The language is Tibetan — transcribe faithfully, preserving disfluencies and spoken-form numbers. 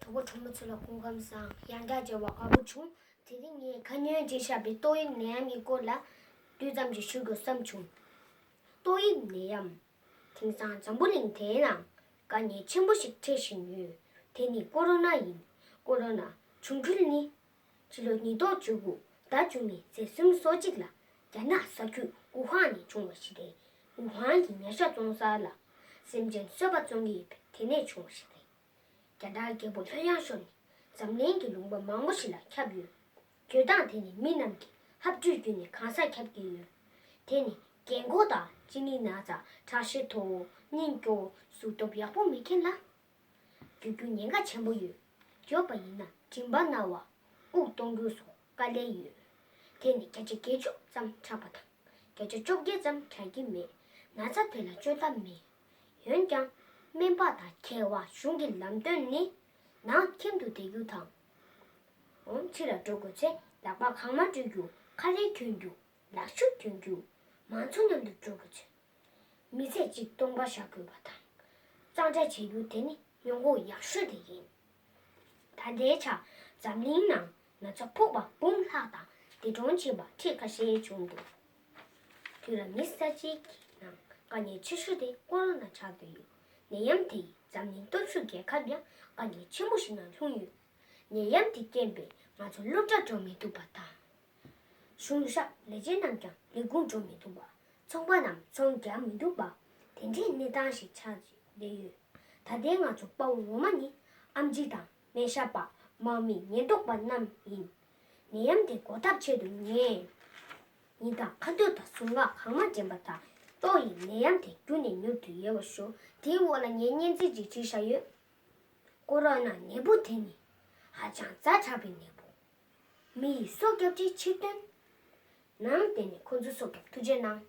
གྲོགས་པོ་གྲོགས་མོ་ཚོ་ལ་སྐུ་ཁམས་བཟང་། ཡང་བསྐྱར་མཇལ་བ་དགའ་པོ་བྱུང་། དེ་རིང་ངས་ཁ་སྔོན་བྲིས་བཞག་པའི་ཏོག་དབྱིབས་ནད་ཡམས་ཀྱི་སྐོར་ལ་བསྡུས་ཙམ་ཞིག་ཞུ་དགོས་བསམ་བྱུང་། ཏོག་དབྱིབས་ནད་ཡམས། དེང་སང་འཛམ་བུ་གླིང་དེའི་ནང་དཀའ་ངལ་ཆེན་པོ་ཞིག་འཕྲད་བཞིན་ཡོད། དེ་ནི་ཀོ་རོ་ན་ཡིན། ཀོ་རོ་ན་འབྱུང་ཁུལ་ནི། ཕྱི་ལོ་ཉིས་སྟོང་བཅུ་དགུ་ཟླ་བཅུ་གཉིས་ཚེས་སུམ་ཅུ་སོ་གཅིག་ལ་རྒྱ་ནག་ས་ཁུལ་ཝུ་ཧན་ནས་བྱུང་བ་ཞིག་རེད། ཝུ་ཧན་གྱི་ཉ་ཤ་བཙོང་ས་ལ་སེམས་ཅན་གསོད་པ་བཙོང་གི་ཡོད་པས་དེ་ནས་བྱུང་བ་ཞིག་རེད། རྒྱ་གར་རྒྱལ་པོ་ལྷོད་ཡངས་ཤོར་ནས་འཛམ་གླིང་གི་ལུང་པ་མང་པོ་ཞིག་ལ་ཁྱབ་ཡོད། བརྗོད་སྟངས་དེ་ནི་མི་རྣམས་ཀྱིས་ཧབ་སྦྲུལ་བརྒྱུད་ནས་གང་སར་ཁྱབ་ཀྱི་ཡོད། དེ་ནི་རྒན་གོག་དང་གཅིན་སྙི་ན་ཚ། ཁྲག་ཤེད་མཐོ་བོ། གཉིད་སྐྱོ་བོ། གཟུགས་སྟོབས་ཡག་པོ་མེད་མཁན་ལ། འགོས་རྒྱུ་ཉེན་ཁ་ཆེན་པོ་ཡོད། འགོས་པ་ཡིན་ན་མགྲིན་པ་ན་བ། དབུགས་གཏོང་རྒྱུ་སོགས་དཀའ་ལས་ཡོད། དེ་ནི་བརྒྱ་ཆ་བརྒྱད་ཅུ་ཙམ་ཆགས་པ་དང་། བརྒྱ་ཆ་བཅོ་བརྒྱད་ཙམ་དྲག་གི་མེད། ན་ཚ་དེ་ལ་བཅོས་ཐབས་མེད། འོན་ཀྱང་། སྨན་པ་དང་མཁས་པ་གཞུང་གི་ལམ་སྟོན་ནི། ནང་ཁྱིམ་དུ་བསྡད་རྒྱུ་དང་། འོང་ཕྱི་ལ་འགྲོ་དགོས་ཚེ་ལག་པ་གང་མ་བཀྲུ་རྒྱུ། ཁ་རས་གྱོན་རྒྱུ། ལག་ཤུབས་གྱོན་རྒྱུ། མང་ཚོགས་མཉམ་དུ་འགྲོ་དགོས་ཚེ། མི་ཚེ་གཅིག་སྟོང་པ་བཞག་དགོས་པ་དང་། གཙང་སྦྲ་བྱེད་རྒྱུ་དེ་ནི་ཉེན་ཁ་ཡག་ཤོས་དེ་ཡིན། ད་ལྟའི་ཆར་འཛམ་གླིང་ནང་ན་ཚ་ཕོག་པ་འབུམ་ལྷག་དང་འདས་གྲོངས་ཕྱིན་པ་ཁྲི་ཁ་ཤས་བྱུང་འདུག་དུས་ལ་མི་ས་གཅིག་གི་ནང་དཀའ་ངལ་ཆེ་ཤོས་དེ་ཀོ་རོ་ན་ཆགས་བསྡད་ཡོད། ནད་ཡམས་དེ་ཡིས་འཛམ་གླིང་སྟོབས་ཤུགས་རྒྱལ་ཁབ་ཡང་དཀའ་ངལ་ཆེན་པོ་ཞིག་ནང་ལྷུང་ཡོད། ནད་ཡམས་དེ་རྐྱེན་པས་ང་ཚོ་སློབ་གྲྭ་འགྲོ་མི་ཐུབ་པ་དང་། གཞུང་ཞབས་ལས་བྱེད་རྣམས་ཀྱང་ལས་ཁུངས་འགྲོ་མི་ཐུབ་པ། ཚོང་པ་རྣམས་ཚོང་རྒྱག་མི་ཐུབ་པ། དེ་འདྲའི་གནས་སྟངས་ཤིག་ཆགས་བསྡད་ཡོད། ད་ལྟའི་ང་ཚོ་དཔའ་བོ་ངོ་མ་ནི་ཨེམ་ཆི་དང་སྨན་ཞབས་པ། དམག་མི། ཉེན་རྟོག་པ་རྣམས་ཡིན། ནད་ཡམས་དེ་འགོག་ཐབས་ཆེད་དུ་ངས་ཉིན་ལྟར་ཁ་འདོན་དང་གཟུངས་སྔགས་གང་མ་དྲན་པ་དང་། ཏོག་དབྱིབས་ནད་ཡམས་དེ་མགྱོགས་ནས་མྱུར་དུ་ཡལ་བར་ཤོག་དེའི་འོག་ལ་ངས་སྙན་ཚིག་ཅིག་བྲིས་བཞག་ཡོད། ཀོ་རོ་ན་ནད་འབུ་དེ་ནི་ཧ་ཅང་ཛ་དྲག་པའི་ནད་འབུ། མི་ཡི་སྲོག་སྐྱབས་རེ་ཆེད་དོན། ནང་བསྟན་ནས་ཁོ་ཚོའི་སྲོག་སྐྱོབ་ཐུགས་རྗེ་གནང་